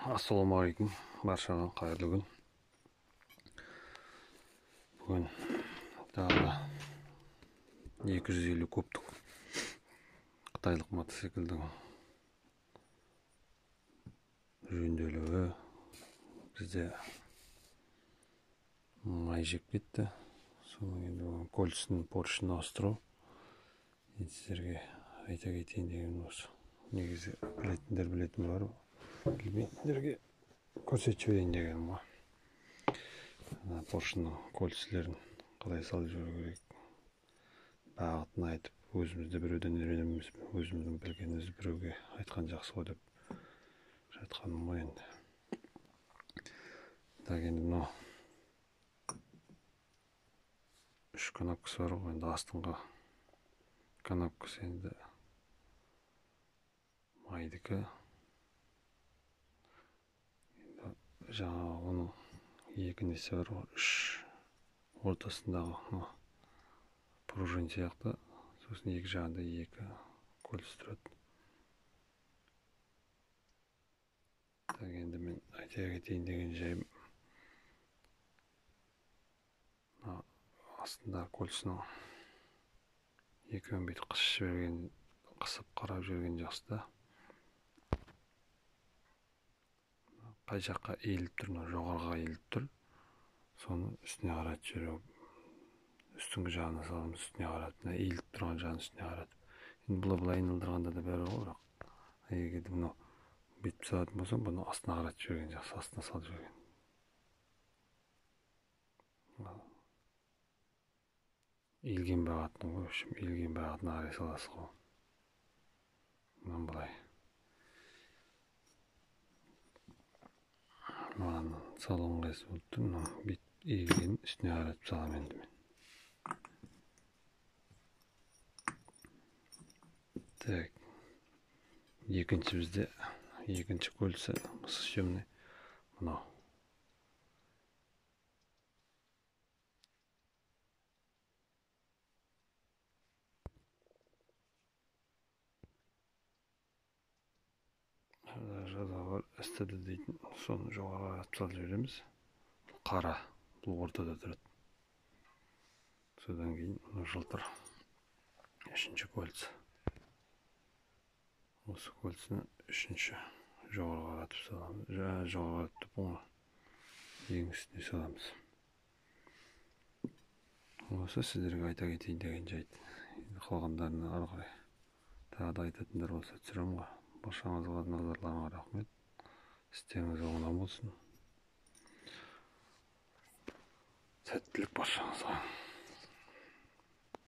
Ассалаумағалейкум, баршаға қайырлы күн. Бүгін тағы да 250 кубтық қытайлық мотоциклдің жөнделуі. Бізде май жеп кетті. Соның енді кольцесін, поршнін ауыстыру. Енді сіздерге айта кетейін дегенім осы. Негізі білетіндер білетін бар, білмейтіндерге көрсетіп жіберейін дегенім ғой. Ана поршнның кольцелерін қалай салып жіберу керек, бағытын айтып, өзіміз де біреуден үйренеміз, өзіміздің білгенімізді біреуге айтқан жақсы ғой деп жатқаным ғой енді. Так, енді мынау үш кнопкасы бар ғой, енді астыңғы кнопкасы енді майдікі. Енді жаңағы оның екі несі бар ғой, үш ортасындағы мына пружин сияқты, сосын екі жағында екі кольц тұрады. Так, енді мен айта кетейін деген жайым, мына астындағы кольцінің екеуін бүйтіп қысып жіберген, қысып қарап жіберген жақсы да. Қай жаққа иіліп тұр, мына жоғарыға иіліп тұр, соны үстіне қаратып жіберу. Үстіңгі жағына саламыз, үстіне қаратып, мына иіліп тұрған жағын үстіне қаратып. Енді бұлай былай айналдырғанда да бәрі ғой, бірақ егер де мынау бүйтіп салатын болсам, бұны астына қаратып жіберген жақсы, астына салып жіберген. Иілген бағытын ғой, в общем, иілген бағытына қарай саласыз ғой. Мынаны былай. Маған салу ыңғайсыз болып тұр, мынау бүйтіп иілген үстіне қаратып саламын енді мен. Так, екінші бізде, екінші кольца съемный мынау. Жаза бар, СТД дейтін, соны жоғары қаратып салып жібереміз. Бұл қара, бұл ортада тұрады. Содан кейін мына жылтыр үшінші кольца. Осы кольцаны үшінші жоғары қаратып саламыз. Жоғары қаратып оң ең үстіне саламыз. Осы сіздерге айта кетейін деген жайт. Енді қалғандарына ары қарай тағы да айтатындар болса түсіремін ғой. Баршаңызға назарларыңа рахмет. Істеріңіз оңынан болсын. Сәттілік баршаңызға.